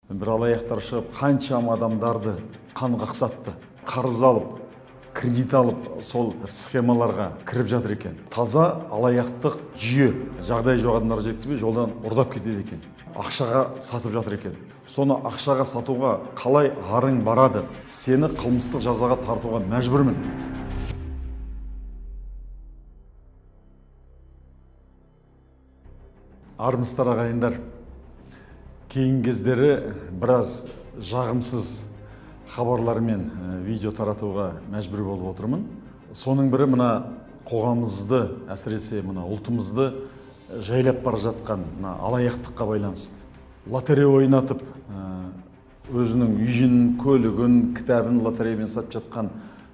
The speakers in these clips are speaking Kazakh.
Бір алаяқтар шығып, қаншама адамдарды қан қақсатты. Қарыз алып, кредит алып, сол схемаларға кіріп жатыр екен. Таза алаяқтық жүйе. Жағдайы жоқ адамдар жеткізбей, жолдан ұрдап кетеді екен. Ақшаға сатып жатыр екен. Соны ақшаға сатуға қалай арың барады? Сені қылмыстық жазаға тартуға мәжбүрмін. Армысыздар, ағайындар! Кейінгі кездері біраз жағымсыз хабарлармен видео таратуға мәжбүр болып отырмын. Соның бірі мына қоғамымызды, әсіресе мына ұлтымызды жайлап бара жатқан мына алаяқтыққа байланысты. Лотерея ойнатып, өзінің үйін, көлігін, кітабын лотереямен сатып жатқан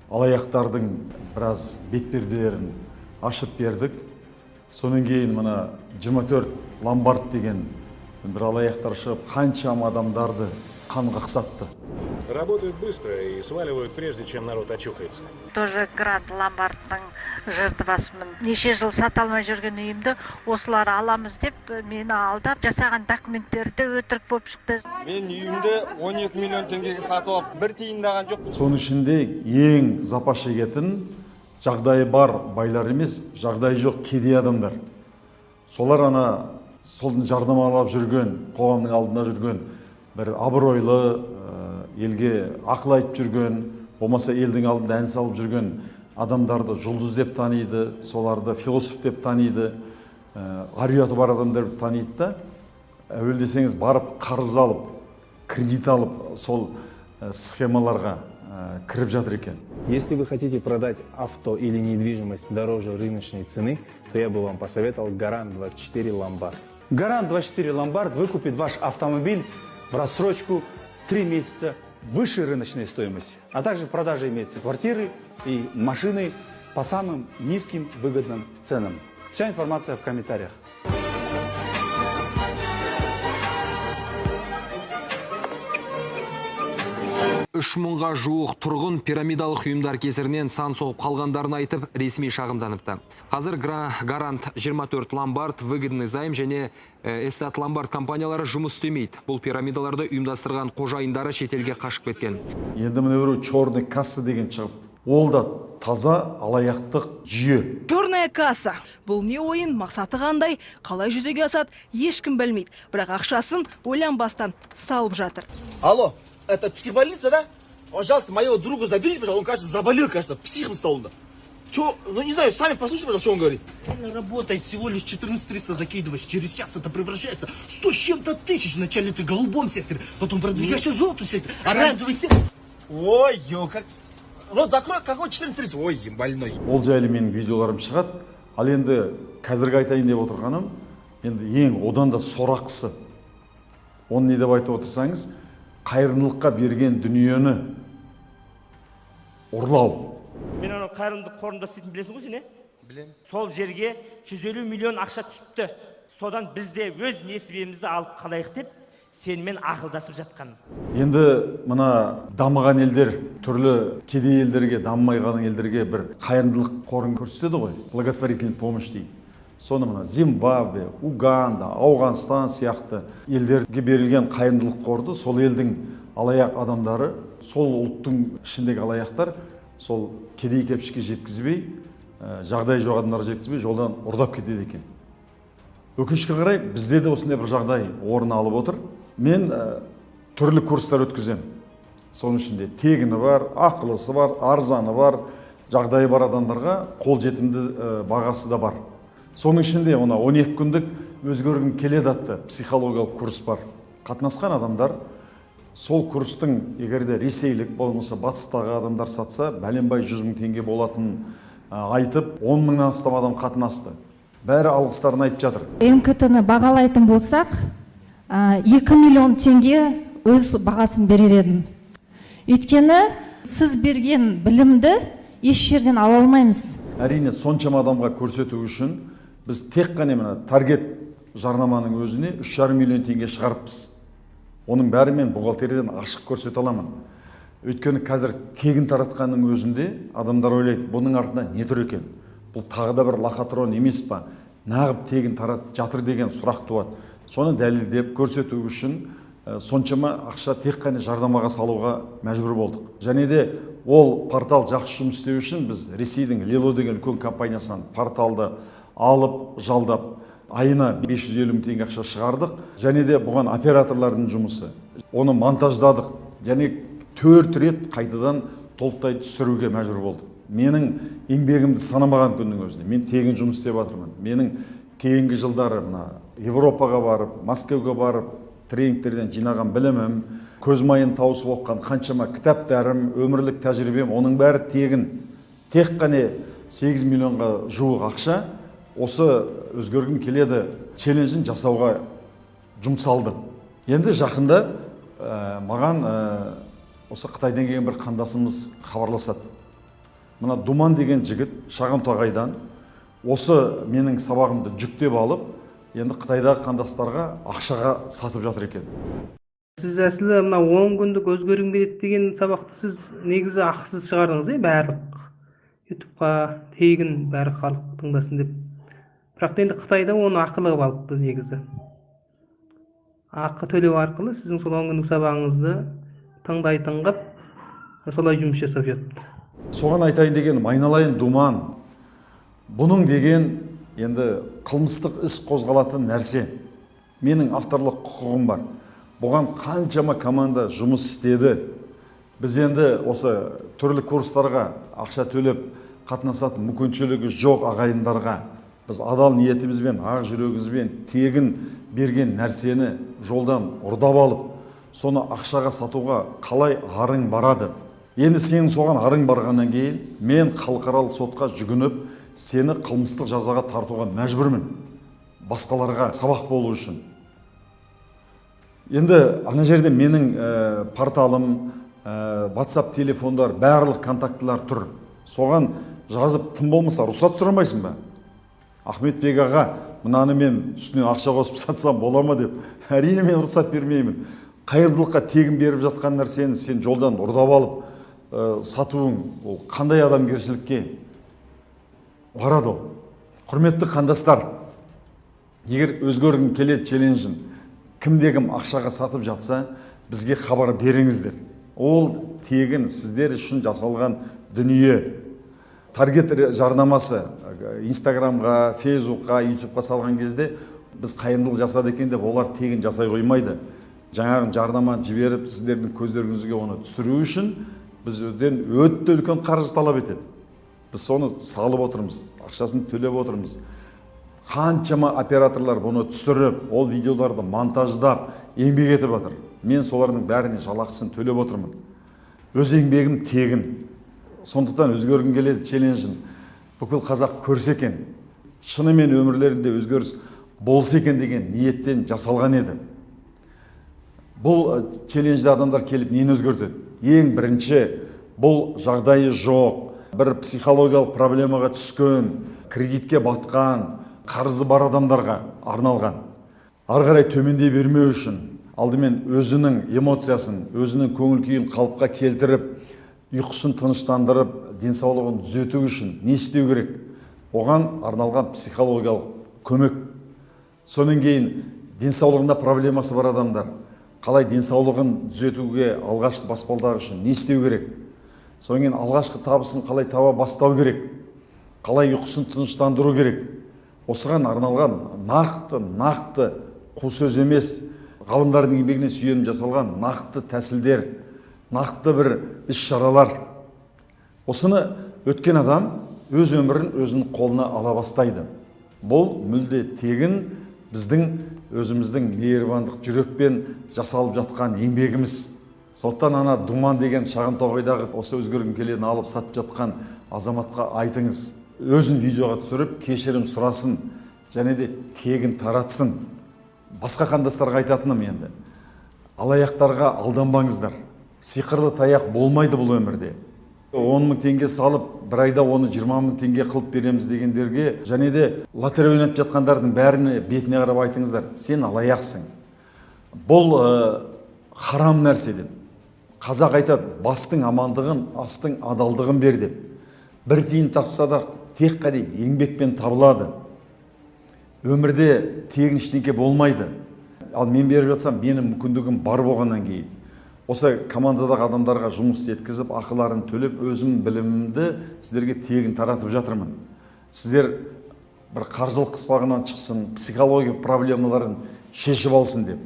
алаяқтардың біраз бетперделерін ашып бердік. Содан кейін мына 24 ломбард деген бір алаяқтар шығып, қаншама адамдарды қан қақсатты. Работают быстро и сваливают, прежде чем народ очухается. Тоже Гранд ломбардтың жыртыбасымын. Неше жыл сата алмай жүрген үйімді осылар аламыз деп мені алдап, жасаған документтері де өтірік болып шықты. Мен үйімді 12 миллион теңгеге сатып алып, бір тиын да алған жоқпын. Соның ішінде ең запа шегетін жағдайы бар байлар емес, жағдайы жоқ кедей адамдар. Солар ана солдың жарнамалап жүрген, қоғамның алдында жүрген бір абыройлы, елге ақыл айтып жүрген, болмаса елдің алдында ән салып жүрген адамдарды жұлдыз деп таниды, соларды философ деп таниды, ар ұяты бар адамдар деп таниды да, әуел десеңіз, барып қарыз алып, кредит алып, сол схемаларға кіріп жатыр екен. Если вы хотите продать авто или недвижимость дороже рыночной цены, то я бы вам посоветовал Гарант 24 Ломбард. Гарант 24 Ломбард выкупит ваш автомобиль в рассрочку 3 месяца выше рыночной стоимости. А также в продаже имеются квартиры и машины по самым низким выгодным ценам. Вся информация в комментариях. 3000-ға жуық тұрғын пирамидалық ұйымдар кесірінен сан соғып қалғандарын айтып, ресми шағымданыпты. Қазір Гарант 24 Ломбард, Выгодный займ және Эстат Ломбард компаниялары жұмыс істемейді. Бұл пирамидаларды ұйымдастырған қожайындары шетелге қашып кеткен. Енді мына біреу черный касса деген шығыпты. Ол да таза алаяқтық жүйе. Черная касса. Бұл не ойын, мақсаты қандай, қалай жүзеге асады, ешкім білмейді. Бірақ ақшасын ойланбастан салып жатыр. Алло, это психбольница, да? Пожалуйста, моего друга заберите, пожалуйста, он, кажется, заболел, кажется, психом стал он. Че, ну не знаю, сами послушайте, пожалуйста, что он говорит. Реально работает, всего лишь 14 300 закидываешь. Через час это превращается в 100 с чем-то тысяч. Вначале ты в голубом секторе, потом продвигаешься в желтый сектор, оранжевый сектор. Ой, ё, как. Рот закрой, какой 14.30? Ой, больной. Ол жайлы менің видеоларым шығады. Ал енді қазіргі айтайын деп отырғаным, енді ең одан да сорақысы. Оны не деп айтып отырсаңыз, қайырымдылыққа берген дүниені ұрлау. Мен анау қайырымдылық қорында істейтінін білесің ғой сен, иә? Білемін. Сол жерге 150 миллион ақша түсіпті. Содан біз де өз несібемізді алып қалайық деп сенімен ақылдасып жатқан. Енді мына дамыған елдер түрлі кедей елдерге, дамымай қалған елдерге бір қайырымдылық қорын көрсетеді ғой, благотворительный помощь дейді. Соны мына Зимбабве, Уганда, Ауғанстан сияқты елдерге берілген қайырымдылық қорды сол елдің алаяқ адамдары, сол ұлттың ішіндегі алаяқтар сол кедей кепшікке жеткізбей, жағдайы жоқ адамдарға жеткізбей, жолдан ұрдап кетеді екен. Өкінішке қарай, бізде де осындай бір жағдай орын алып отыр. Мен түрлі курстар өткіземін. Соның ішінде тегіні бар, ақылысы бар, арзаны бар, жағдайы бар адамдарға қолжетімді бағасы да бар. Соның ішінде мына 12 күндік «Өзгергім келеді» атты психологиялық курс бар. Қатынасқан адамдар сол курстың, егер де ресейлік болмаса батыстағы адамдар сатса, бәленбай жүз мың теңге болатынын айтып, 10 мыңнан астам адам қатынасты. Бәрі алғыстарын айтып жатыр. МКТ-ны бағалайтын болсақ, 2 миллион теңге өз бағасын берер едім. Өйткені сіз берген білімді еш жерден ала алмаймыз. Әрине, соншама адамға көрсету үшін біз тек қана мына таргет жарнаманың өзіне 3,5 миллион теңге шығарыппыз. Оның бәрі мен бухгалтериядан ашық көрсете аламын. Өйткені қазір тегін таратқанның өзінде адамдар ойлайды: бұның артында не тұр екен, бұл тағы да бір лохотрон емес па, нағып тегін таратып жатыр деген сұрақ туады. Соны дәлелдеп көрсету үшін Соншама ақша тек қана жарнамаға салуға мәжбүр болдық. Және де ол портал жақсы жұмыс істеу үшін біз Ресейдің Лело деген үлкен компаниясынан порталды алып, жалдап, айына 550 мың теңге ақша шығардық. Және де бұған операторлардың жұмысы, оны монтаждадық және 4 рет қайтадан толықтай түсіруге мәжбүр болдық. Менің еңбегімді санамаған күннің өзінде мен тегін жұмыс істеп жатырмын. Менің кейінгі жылдары мына Европаға барып, Мәскеуге барып, тренингтерден жинаған білімім, көз майын тауысып оқыған қаншама кітаптарым, өмірлік тәжірибем, оның бәрі тегін. Тек қана 8 миллионға жуық ақша осы «Өзгергім келеді» челленджін жасауға жұмсалды. Енді жақында маған осы Қытайдан келген бір қандасымыз хабарласады. Мына Думан деген жігіт Шағын Тоғайдан осы менің сабағымды жүктеп алып, енді Қытайдағы қандастарға ақшаға сатып жатыр екен. Сіз әсілі мына 10 күндік «Өзгергім келеді» деген сабақты сіз негізі ақысыз шығардыңыз, иә, барлық Ютубқа тегін, бәрі халық тыңдасын деп. Бірақ та енді Қытайда оны ақылы қылып алыпты. Негізі ақы төлеу арқылы сіздің сол 10 күндік сабағыңызды тыңдайтын қылып, солай жұмыс жасап жатыпты. Соған айтайын дегенім, айналайын Думан, бұның деген енді қылмыстық іс қозғалатын нәрсе. Менің авторлық құқығым бар. Бұған қаншама команда жұмыс істеді. Біз енді осы түрлі курстарға ақша төлеп қатынасатын мүмкіншілігі жоқ ағайындарға біз адал ниетімізбен, ақ жүрегімізбен тегін берген нәрсені жолдан ұрдап алып, соны ақшаға сатуға қалай арың барады? Енді сенің соған арың барғаннан кейін мен халықаралық сотқа жүгініп, сені қылмыстық жазаға тартуға мәжбүрмін, басқаларға сабақ болу үшін. Енді ана жерде менің порталым, WhatsApp телефондар, барлық контактылар тұр. Соған жазып, тым болмаса рұқсат сұрамайсың ба? «Ахметбек аға, мынаны мен үстінен ақша қосып сатсам бола ма?» – деп. Әрине, мен рұқсат бермеймін. Қайырымдылыққа тегін беріп жатқан нәрсені сен жолдан ұрдап алып, сатуың ол қандай адамгершілікке барады ол? Құрметті қандастар, егер «Өзгергім келеді» челленджін кімде кім ақшаға сатып жатса, бізге хабар беріңіздер. Ол тегін сіздер үшін жасалған дүние. Таргет жарнамасы Инстаграмға, Фейсбукқа, Ютубқа салған кезде біз қайырымдылық жасады екен деп олар тегін жасай қоймайды. Жаңағы жарнама жіберіп, сіздердің көздеріңізге оны түсіру үшін бізден өте үлкен қаржы талап етеді. Біз соны салып отырмыз, ақшасын төлеп отырмыз. Қаншама операторлар бұны түсіріп, ол видеоларды монтаждап, еңбек етіп жатыр. Мен солардың бәріне жалақысын төлеп отырмын. Өз еңбегім тегін. Сондықтан «Өзгергім келеді» челленджін бүкіл қазақ көрсе екен, шынымен өмірлерінде өзгеріс болса екен деген ниеттен жасалған еді. Бұл челленджде адамдар келіп нені өзгертеді? Ең бірінші, бұл жағдайы жоқ, бір психологиялық проблемаға түскен, кредитке батқан, қарызы бар адамдарға арналған. Ары қарай төмендей бермеу үшін алдымен өзінің эмоциясын, өзінің көңіл күйін қалыпқа келтіріп, ұйқысын тыныштандырып, денсаулығын түзету үшін не істеу керек, оған арналған психологиялық көмек. Содан кейін денсаулығында проблемасы бар адамдар қалай денсаулығын түзетуге алғашқы баспалдағы үшін не істеу керек, содан кейін алғашқы табысын қалай таба бастау керек, қалай ұйқысын тыныштандыру керек, осыған арналған нақты, нақты, қу сөз емес, ғалымдардың еңбегіне сүйеніп жасалған нақты тәсілдер, нақты бір іс шаралар. Осыны өткен адам өз өмірін өзінің қолына ала бастайды. Бұл мүлде тегін, біздің өзіміздің мейірбандық жүрекпен жасалып жатқан еңбегіміз. Сондықтан ана Думан деген Шағын Тоғайдағы осы «Өзгергім келедіні» алып сатып жатқан азаматқа айтыңыз, өзін видеоға түсіріп, кешірім сұрасын және де тегін таратсын. Басқа қандастарға айтатыным, енді алаяқтарға алданбаңыздар. Сиқырлы таяқ болмайды бұл өмірде. 10 мың теңге салып, бір айда оны 20 мың теңге қылып береміз дегендерге және де лотерея ойнатып жатқандардың бәріне бетіне қарап айтыңыздар: «Сен алаяқсың, бұл харам нәрсе», – деп. Қазақ айтады: «Бастың амандығын, астың адалдығын бер», – деп. Бір тиын тапса да, тек қана еңбекпен табылады. Өмірде тегін ештеңе болмайды. Ал мен беріп жатсам, менің мүмкіндігім бар болғаннан кейін, осы командадағы адамдарға жұмыс істеткізіп, ақыларын төлеп, өзім білімімді сіздерге тегін таратып жатырмын. Сіздер бір қаржылық қыспағынан шықсын, психология проблемаларын шешіп алсын деп.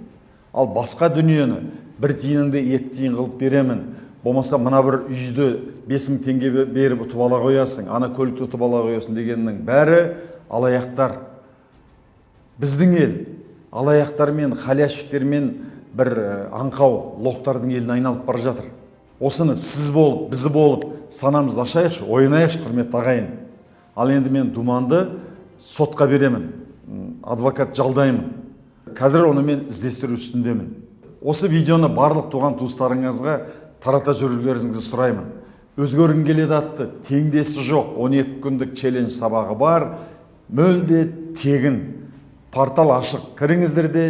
Ал басқа дүниені, бір тиыныңды екі тиын қылып беремін, болмаса мына бір үйді 5000 теңге беріп ұтып ала қоясың, ана көлікті ұтып ала қоясың дегеннің бәрі алаяқтар. Біздің ел алаяқтармен, халявщиктермен, бір аңқау лохтардың еліне айналып бара жатыр. Осыны сіз болып, біз болып, санамызды ашайықшы, оянайықшы, құрметті ағайын. Ал енді мен Думанды сотқа беремін, адвокат жалдаймын. Қазір оны мен іздестіру үстіндемін. Осы видеоны барлық туған туыстарыңызға тарата жүрулеріңізді сұраймын. «Өзгергім келеді» атты теңдесі жоқ 12 күндік челлендж сабағы бар, мүлде тегін. Портал ашық, кіріңіздер де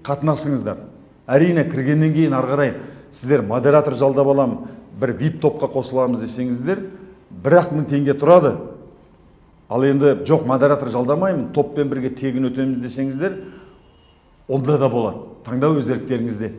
қатынасыңыздар. Әрине, кіргеннен кейін ары қарай сіздер модератор жалдап алам, бір вип топқа қосыламыз десеңіздер, бір-ақ мың теңге тұрады. Ал енді жоқ, модератор жалдамаймын, топпен бірге тегін өтеміз десеңіздер, онда да болады. Таңдау өз еріктеріңізде.